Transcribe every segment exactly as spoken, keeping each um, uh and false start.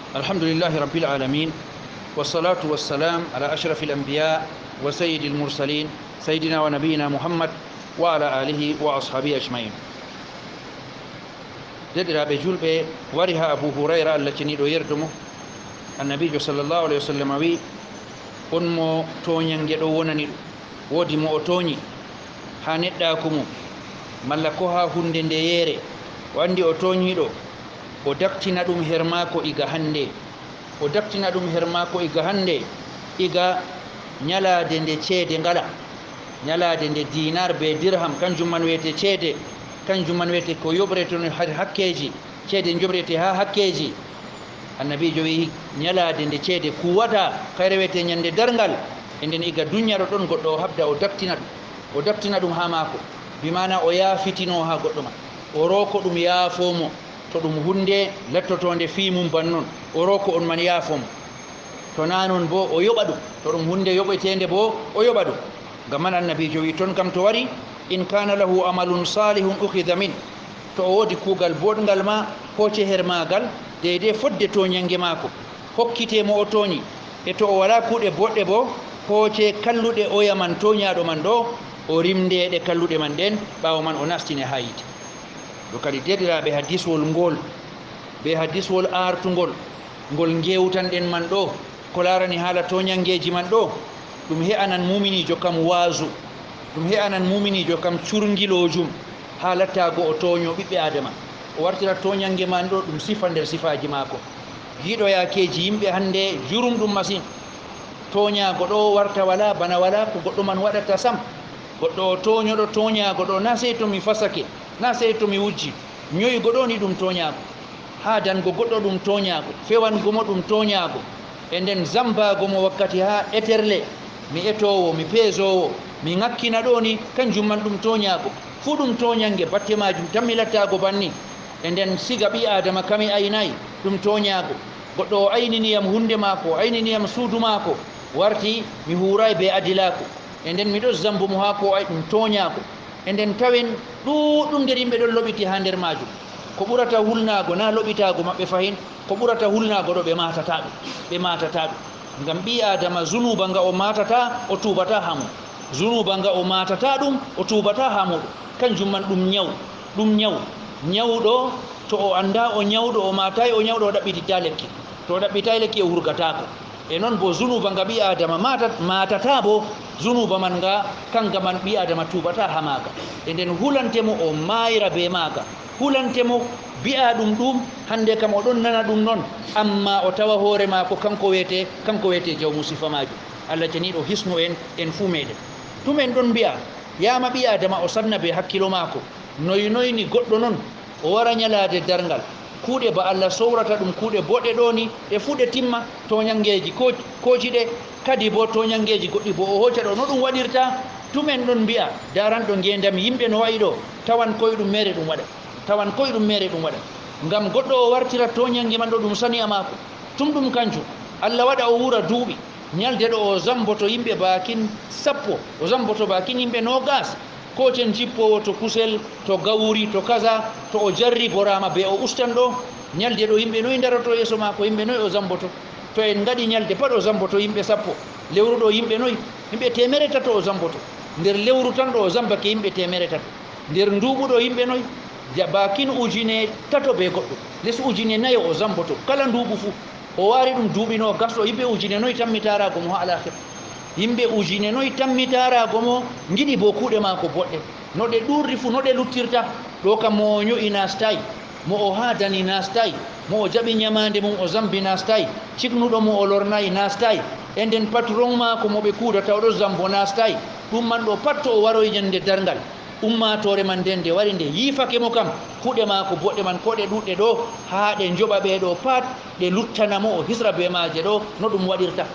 الحمد لله رب العالمين، والصلاة والسلام على أشرف الأنبياء وسيد المرسلين، سيدنا ونبينا محمد وعلى آله وأصحابه أجمعين. Deɗiraaɓe julɓe, wari haa Abu Hurayra, Allah ceniiɗo yerdo mo, Annabiijo sallallahu alayhi wa sallam wi'i, "On mo tooɲannge ɗo wonani ɗum, woodi mo o tooɲi haa neɗɗaaku mum, malla ko haa huunde ndeyeere, o anndi o tooɲiiɗo, o daktina ɗum her maako iga hannde, o daktina ɗum her maako iga hannde, iga ɲalaade nde ceede ngala, ɲalaade nde dinar bee dirham, kanjum man wiyetee ceede, kanjum man wiyetee ko yoɓretee har hakkeeji, ceede njoɓretee haa hakkeeji." Annabiijo wi'i, ɲalaade nde ceede kuuwata, kayre wiyetee ɲande darngal, e nden iga dunya ɗo ɗon goɗɗo o habda o daktina ɗum, o daktina ɗum haa maako, bi maana o yaafitino haa goɗɗo man, o rooko ɗum yaafoo mo, to ɗum huunde lattotoonde fii mum ban non, o rooko on man yaafoo mo. To naa non boo, o yoɓa ɗum. To ɗum huunde yoɓeteende boo, o yoɓa ɗum. Ngam man Annabiijo wi'i, ton kam to wari, "In kaana lahu amalun saalihun ukhidha min." To o woodi kuugal booɗngal ma, hooce her maagal, deydey fodde tooɲannge maako. Hokkitee mo o tooɲi. E to o walaa kuuɗe booɗɗe boo, hooce kalluɗe oya man tooɲaaɗo man ɗo, o rimndee ɗe kalluɗe man ɗen, ɓaawo man o naastine haa yiite. Ɗo kadi, deɗiraaɓe, hadiswol ngol, bee hadiswol aartungol, ngol ngeewtanɗen man ɗo, ko laarani haala tooɲanngeeji man ɗo, ɗum he'anan muuminiijo kam waazu, ɗum he'anan muuminiijo kam curŋgiloojum, haa lattaago o tooɲo ɓiɓɓe Aadama. O wartira tooɲannge man ɗo ɗum sifa nder sifaaji maako. Yiɗoyaakeeji yimɓe hannde jurum ɗum masin. Tooɲaago ɗo warta walaa, bana walaa ko goɗɗo man waɗata sam. Goɗɗo o tooɲoɗo tooɲaago ɗo, naa sey to mi fasake, naa sey to mi wujji. Ɲoygo ɗo ni ɗum tooɲaago. Haadango goɗɗo ɗum tooɲaago. Fewango mo ɗum tooɲaago. E nden zammbaago mo wakkati haa eterle. Mi etoowo, mi peesoowo, mi ŋakkina ɗo ni, kanjum man ɗum tooɲaago. Fuu ɗum tooɲannge, batte maajum tammi lattaago banni. E nden siga ɓii Aadama kami aynaay, ɗum tooɲaago. Goɗɗo o aynini yam huunde maako, o aynini yam suudu maako, warti mi huuraay bee adilaaku. E nden mi ɗon zammbo mo haa ko o ay ɗum tooɲaago. E nden tawen ɗuuɗɗum nder yimɓe ɗon loɓiti haa nder maajum. Ko ɓurata hulnaago naa loɓitaago maɓɓe fahin, ko ɓurata hulnaago ɗo ɓe maatataa ɗum, ɓe maatataa ɗum. Ngam ɓii Aadama zunuuba nga o maatataa, o tuubataa haa mum. Zunuuba nga o maatataa ɗum, o tuubataa haa muuɗum. Kanjum man ɗum nyaw, ɗum nyaw. Nyawɗo, to o anndaa o nyawɗo, o maataay o nyawɗo, o ɗaɓɓitittaa lekki. To o ɗaɓɓitaay lekki, o hurgataako. E non boo zunuuba nga ɓii Aadama maatat-, maatataa boo, zunuuba man nga, kanga man ɓii Aadama tuubataa haa maaga. E nden hulante mo o maayra bee maaga. Hulante mo bi'aa ɗum ɗum, hannde kam o ɗon nana ɗum non, ammaa o tawa hoore maako kanko weete, kanko weete jawmu sifa maajum. Allah ceniiɗo hisnu en, en fuu meeɗen. Tum en ɗon mbi'a, yaama ɓii Aadama o sanna bee hakkilo maako. Noy noy ni goɗɗo non, o wara ɲalaade darngal. Kuuɗe ba Allah sowrata ɗum, kuuɗe boɗɗe ɗo ni, ɗe fuu ɗe timma, tooɲanngeeji kooc-, kooci ɗe, kadi boo tooɲanngeeji goɗɗi boo o hooca ɗo. No ɗum waɗirta? Tum en ɗon mbi'a, daaranɗo ngeendam yimɓe no wa'i ɗo, tawan koyɗum meere ɗum waɗa. Tawan koyɗum meere ɗum waɗa. Ngam goɗɗo o wartira tooɲannge man ɗo ɗum sani'a maako. Tum ɗum kanjum. Allah waɗa o wura duuɓi. Ɲalde ɗo o zammboto yimɓe baakin sappo, o zammboto baakin yimɓe noogas. Kooten jippoowo to kusel, to gawri, to kaza, to o jarriboraama bee o ustan ɗo. Ɲalde ɗo yimɓe noy ndaroto yeeso maako, yimɓe noy o zammboto? To en ngaɗi ɲalde pat o zammboto yimɓe sappo, lewru ɗo yimɓe noy? Yimɓe teemere tato o zammboto. Nder lewru tan ɗo o zammbake yimɓe teemere tato. Nder nduuɓu ɗo yimɓe noy? Ja-, baakin ujine tato bee goɗɗum. Les ujine nayo o zammboto kala nduuɓu fuu. O waari ɗum duuɓi noogas ɗo, yimɓe ujine noy tammi taaraago mo haa alakhira? Yimɓe ujine noy tammi taaraago mo, ngiɗi boo kuuɗe maako boɗɗe. No ɗe ɗuurri fuu, no ɗe luttirta? Ɗo kam mo o nyo'i naastay, mo o haadani naastay, mo o jaɓi nyamaande mum o zammbi naastay, ciknuɗo mo o lornay naastay, e nden patron maako mo ɓe kuuwdata o ɗon zammbo naastay. Ɗum man ɗo pat to o waroyi ɲande darngal, ummaatoore man nden nde wari nde yiifake mo kam, kuuɗe maako boɗɗe man koo ɗe ɗuuɗɗe ɗo, haa ɗe njoɓa ɓe ɗo pat, ɗe luttana mo, o hisra bee maaje ɗo, no ɗum waɗirta?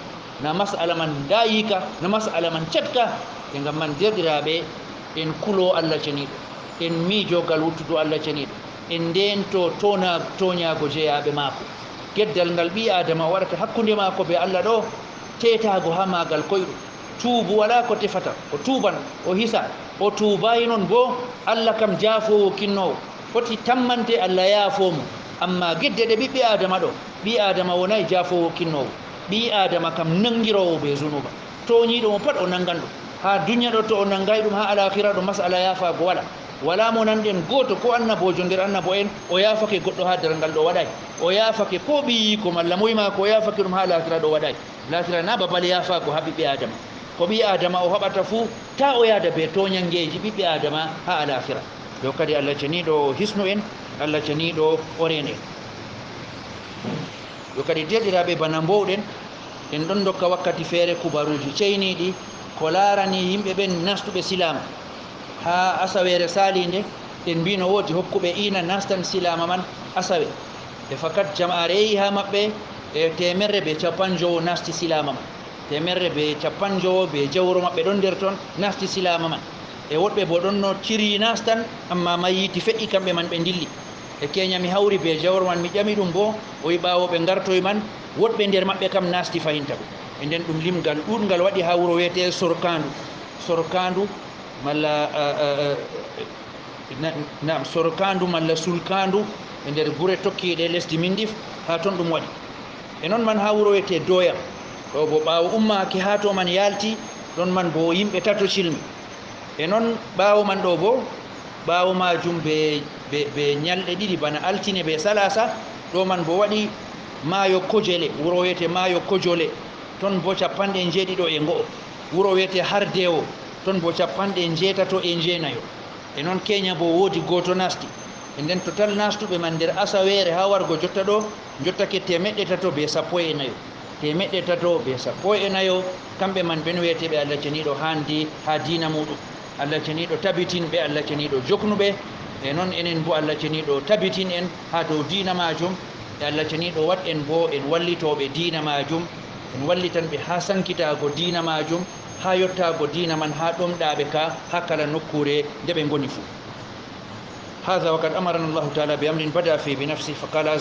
Na mas'ala man daayiika, na mas'ala man cetka. E ngam man, deerɗiraaɓe, en kuloo Allah ceniiɗo, en miijoo gal wuttudu Allah ceniiɗo, en ndeentoo toona-, tooɲaago jeyaaɓe maako. Geddal ngal ɓii Aadama o waɗata hakkunde maako bee Allah ɗo, teetaago haa maagal koyɗum. Tuubu walaa ko tefata, o tuuban, o hisa, o tuubaay non boo, Allah kam jaafoowo kinnoowo, foti tammante Allah yaafoo mo. Amma gedde ɗe ɓiɓɓe Aadama ɗo, ɓii Aadama wonay jaafoowo kinnoowo. Ɓii Aadama kam nanngiroowo bee zunuuba. Tooñiiɗo mo pat o nanngan ɗum. Haa dunya ɗo to o nanngay ɗum, haa alaakira ɗo masala yaafaago walaa. Walaa mo nanɗen gooto ko annaboojo nder annabo'en o yaafake goɗɗo haa darngal ɗo waɗay. O yaafake ko ɓiyiiko malla moy maako o yaafake ɗum haa alaakira ɗo waɗay. Laakira na babal yaafaago haa ɓiɓɓe Aadama. Ko ɓii Aadama o haɓata fuu, taa o yahda bee tooñanngeeji ɓiɓɓe Aadama haa alaakira. Ɗo kadi Allah ceniiɗo o hisnu en, Allah ceniiɗo o reene en. Ɗo kadi deerɗiraaɓe, bana mboowɗen, en ɗon ndokka wakkati feere kubaruuji ceyniiɗi ko laarani yimɓe ɓen nastuɓe silaama. Haa asaweere saaliinde, en mbii no woodi hokkuɓe iina nastan silaama man asawe. E fakat jama'aare yehi haa maɓɓe, e teemerre bee cappanjowo nasti silaama man. Teemerre bee cappanjowo bee jawro maɓɓe ɗon nder ton nasti silaama man. E woɗɓe boo ɗon no ciryi nastan, ammaa mayiiti fe'i kamɓe man ɓe ndilli. E keenya mi hawri bee jawro man mi ƴami ɗum boo, o wi'i ɓaawo ɓe ngartoy man, woɗɓe nder maɓɓe kam nasti fahin tabo. E nden ɗum limgal ɗuuɗngal waɗi haa wuro wi'etee Sorkaandu. Sorkaandu malla, eh, eh, eh, na-, naam, Sorkaandu malla Sulkaandu e nder gure tokkiiɗe lesdi Minɗif, haa ton ɗum waɗi. E non man haa wuro wi'etee Doya. Ɗo boo ɓaawo ummaaki haa to man yaalti, ɗon man boo yimɓe tato cilmi. E non ɓaawo man ɗo boo, ɓaawo maajum bee, bee, bee nyalɗe ɗiɗi bana altine bee salaasa, ɗo man boo waɗi maayo Kojele, wuro wi'etee maayo Kojole, ton boo cappanɗe njeeɗiɗo e ngo'o. Wuro wi'etee Hardewo, ton boo cappanɗe njeetato e njeenayo. E non keenya boo woodi gooto nasti. E nden total nastuɓe man nder asaweere haa wargo jotta ɗo, njottake teemeɗɗe tato bee sappo e nayo. Teemeɗɗe tato bee sappo e nayo, kamɓe man ɓen wi'eteeɓe Allah ceniiɗo haandi haa diina muuɗum. Allah ceniiɗo tabitin ɓe, Allah ceniiɗo joknu ɓe. E non enen boo Allah ceniiɗo tabitin en haa dow diina maajum. E Allah ceniiɗo waɗ en boo en wallitooɓe diina maajum. En wallitan ɓe haa sankitaago diina maajum, haa yottaago diina man haa ɗomɗaaɓe ka haa kala nokkuure nde ɓe ngoni fuu. هذا وقد أمرنا الله تعالى بأمر بدأ فيه بنفسه فقال